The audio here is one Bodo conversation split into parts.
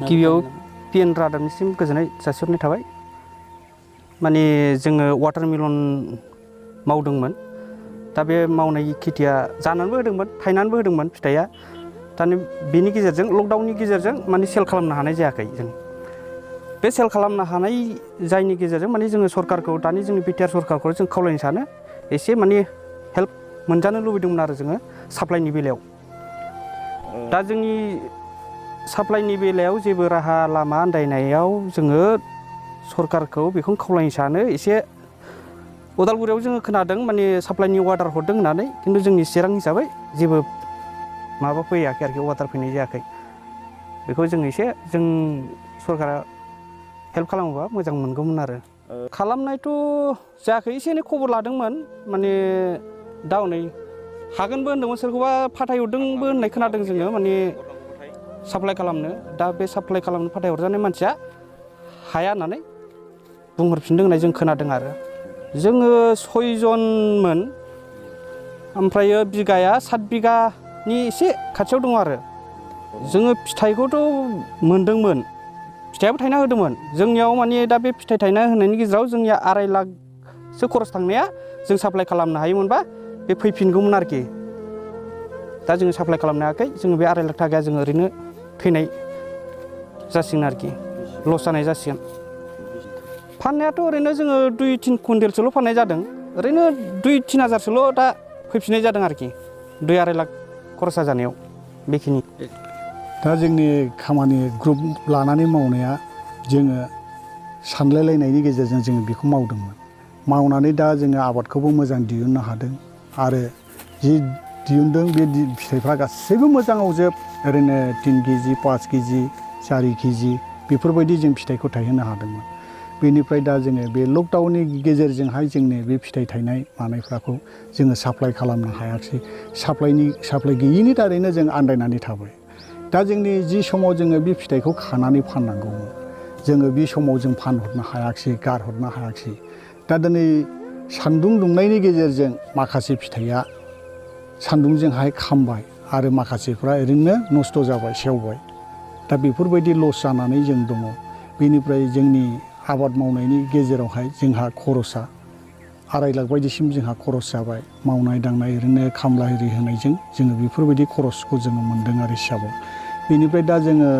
गिबियाव पिएन रादाबनिसिम गोजोननाय जासिहरनाय थाबाय। माने जोङो वाटारमेलन मावदोंमोन। दा बे मावनाय खेथिया जानानैबो होदोंमोन, थायनानैबो होदोंमोन फिथाइया। दानि बेनि गेजेरजों लकडाउननि गेजेरजों माने सेल खालामनो हानाय जायाखै जों। बे सेल खालामनो हानाय जायनि गेजेरजों माने जोङो सरकारखौ दानि जोंनि बिटिआर सरकारखौ जों खावलायनो सानो एसे माने हेल्प मोनजानो लुबैदोंमोन आरो जोङो साप्लाइनि बेलायाव। दा जोंनि साप्लाइनि बेलायाव जेबो राहा लामा आन्दायनायाव जोङो सरकारखौ बेखौनो खावलायनो सानो एसे उदालगुरियाव जोङो खोनादों माने साप्लाइनि अर्डार हरदों होननानै, खिन्थु जोंनि चिरां हिसाबै जेबो माबा फैयाखै आरोखि, अर्डार फैनाय जायाखै। बेखौ जों एसे जों सरकारा हेल्प खालामोबा मोजां मोनगौमोन आरो। खालामनायथ' जायाखै, एसे एनै खबर लादोंमोन माने दा हनै हागोनबो होनदोंमोन, सोरखौबा फाथायहरदोंबो होननाय खोनादों जोङो माने साप्लाइ खालामनो। दा बे साप्लाइ खालामनो फाथायहरजानाय मानसिया हाया होननानै बुंहरफिनदों होननाय जों खोनादों आरो। जोङो 6 जनमोन, ओमफ्रायो बिगाया 7 बिगानि एसे खाथियाव दङ आरो। जोङो फिथाइखौथ' मोनदोंमोन, फिथाइयाबो थायना होदोंमोन। जोंनियाव माने दा बे फिथाइ थायना होनायनि गेजेराव जोंनिया 2.5 लाखसो खरस थांनाया जों साप्लाइ खालामनो हायोमोनबा बे फैफिनगौमोन आरोखि। दा जोङो साप्लाइ खालामनो हायाखै, जोङो बे 2.5 लाख थाखाया जोङो ओरैनो थैनाय जासिगोन आरोखि, लस जानाय जासिगोन। फाननायाथ' ओरैनो जोङो 2-3 कुइन्टेलसोल' फाननाय जादों, ओरैनो 2-3 हाजारसोल' दा फैफिननाय जादों आरोखि 2-2.5 लाख खरसा जानायाव बेखिनि। दा जोंनि खामानि ग्रुप लानानै मावनाया जोङो सानलायलायनायनि गेजेरजों जोङो बेखौ मावदोंमोन। मावनानै दा जोङो आबादखौबो मोजां दिहुननो हादों आरो जि दिहुनदों बे फिथाइफ्रा गासैबो मोजाङाव जोब। ओरैनो 3 केजि 5 केजि 4 केजि बेफोरबायदि जों फिथाइखौ थायहोनो हादोंमोन। बेनिफ्राय दा जोङो बे लकडाउननि गेजेरजोंहाय जोंनि बे फिथाइ थायनाय मानायफ्राखौ जोङो साप्लाइ खालामनो हायाखिसै। साप्लाइ गैयिनि दारैनो जों आन्दायनानै थाबाय। दा जोंनि जि समाव जोङो बे फिथाइखौ खानानै फाननांगौमोन, जोङो बे समाव जों फानहरनो हायाखिसै, गारहरनो हायाखिसै। दा दिनै सान्दुं दुंनायनि गेजेरजों माखासे फिथाइया सान्दुंजोंहाय खामबाय आरो माखासेफ्रा ओरैनो नस्थ' जाबाय, सेवबाय। दा बेफोरबायदि लस जानानै जों दङ। बेनिफ्राय जोंनि आबाद मावनायनि गेजेरावहाय जोंहा खरसा 2.5 लाख बायदिसिम जोंहा खरस जाबाय। मावनाय दांनाय ओरैनो खामला एरि होनायजों जोङो बेफोरबायदि खरसखौ जोङो मोन्दों आरो हिसाबाव। बेनिफ्राय दा जोङो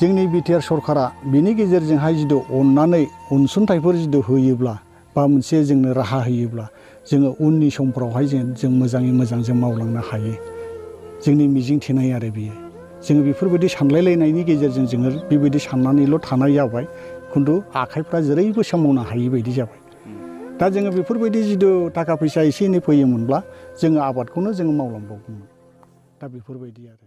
जोंनि बिटिआर सरकारा बिनि गेजेरजोंहाय जुदि अननानै अनसुंथाइफोर जुदि होयोब्ला बा मोनसे जोंनो राहा होयोब्ला जोङो उननि समफ्रावहाय जों मोजाङै मोजां जों मावलांनो हायो, जोंनि मिजिं थिनाय आरो बियो। जोङो बेफोरबायदि सानलायलायनायनि गेजेरजों जोङो बेबायदि साननानैल' थानाय जाबाय, खिन्थु आखाइफ्रा जेरैबो सोमावनो हायि बायदि जाबाय। दा जोङो बेफोरबायदि जिथु थाखा फैसा एसे एनै फैयोमोनब्ला जोङो आबादखौनो जोङो मावलांबावगौमोन। दा बेफोरबायदि आरो।